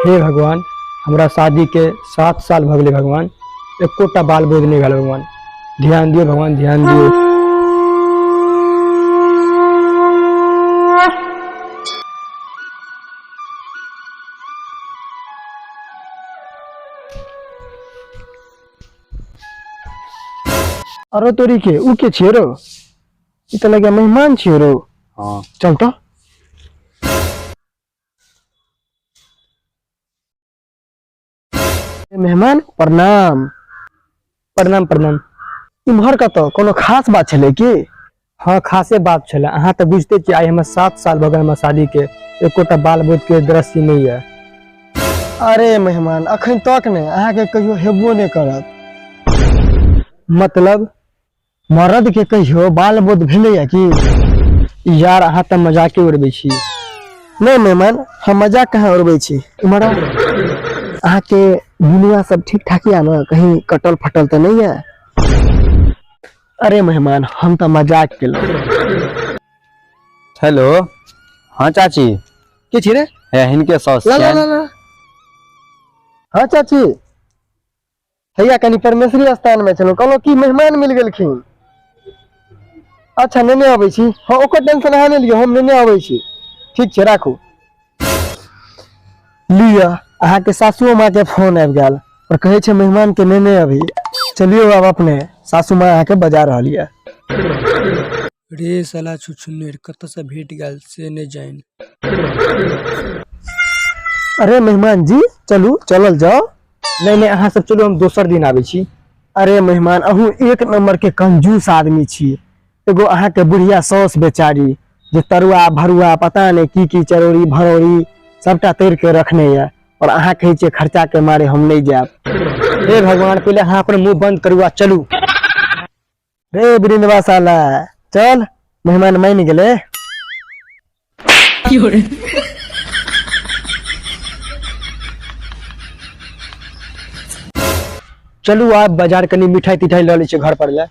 हे भगवान, हमरा शादी के 7 साल भऽ गेलै भगवान, एकोटा बाल बोध नहि भेल भगवान। ध्यान दियौ भगवान, ध्यान दियौ। अरे तोरी के उ के छियै रो? ई तऽ लगे मेहमान छियै रो। हाँ। चल तऽ। मेहमान प्रणाम। प्रणाम प्रणाम। इम्हर कतऽ कोनो खास बात छलै की? हाँ, खासे बात छलै। अहाँ तऽ बुझिते छियै, आइ हमर 7 साल भऽ गेल हमर शादी के, एकोटा बाल बोध के दृश्य नहि यऽ। अरे मेहमान, अखन तक नहि अहाँके कहियो हेबो नहि करत। मतलब? मर्द के कहियो बाल बोध भेलैया की? यार, अहाँ तऽ मजाके उड़बै छी। नहि मेहमान, हम मजाक कहाँ उड़बै छी। इम्हर आउ। अहाँके दुनिया सब ठीक ठाक या ने? कहीं कटल फटल तऽ नहि या? अरे मेहमान, हम तऽ मजाक केलहुँ। हेलो, हाँ चाची। के छी रे? हे हिनके सास ला ला छियनि। ला ला। हाँ चाची, हैया कनि परमेश्वरी स्थान में छलहुँ, कहलहुँ कि मेहमान मिल गेलखिन। अच्छा, नेने अबै छी। हाँ, ओकर टेंशन अहाँ नहि लिअ, हम नेने अबै छी। ठीक छै, राखू। लिअ, अहाँके सासुओ माँ के फोन आबि गेल और कहै छै मेहमान के नेने अभी। चलियौ आब, अपने सासू माँ अहाँके बजा रहल यऽ। रे साला छुछुन्नर कतऽसँ भेट गेल से नहि जानि। अरे मेहमान जी, चलू, चलल जाओ। नहि नहि, अहाँ सब चलू, हम दोसर दिन आबै छी। अरे मेहमान, अहूँ एक नंबर के कंजूस आदमी छी। एगो अहाँके बुढ़िया साउस बेचारी जे तरुआ भरुआ पता नहि की की चरौरी भरौरी सबटा तर के रखने यऽ, और अहाँ कहै छियै खर्चा के मारे हम नहि जायब। हे भगवान, पहिले अहाँ अपन मुंह बंद करू आ चलू। रे वृंदवा साला, चल, मेहमान मानि गेलै। चलू आब बाजार, कनि मिठाई तिठाई लऽ लै छियै घर पर लए।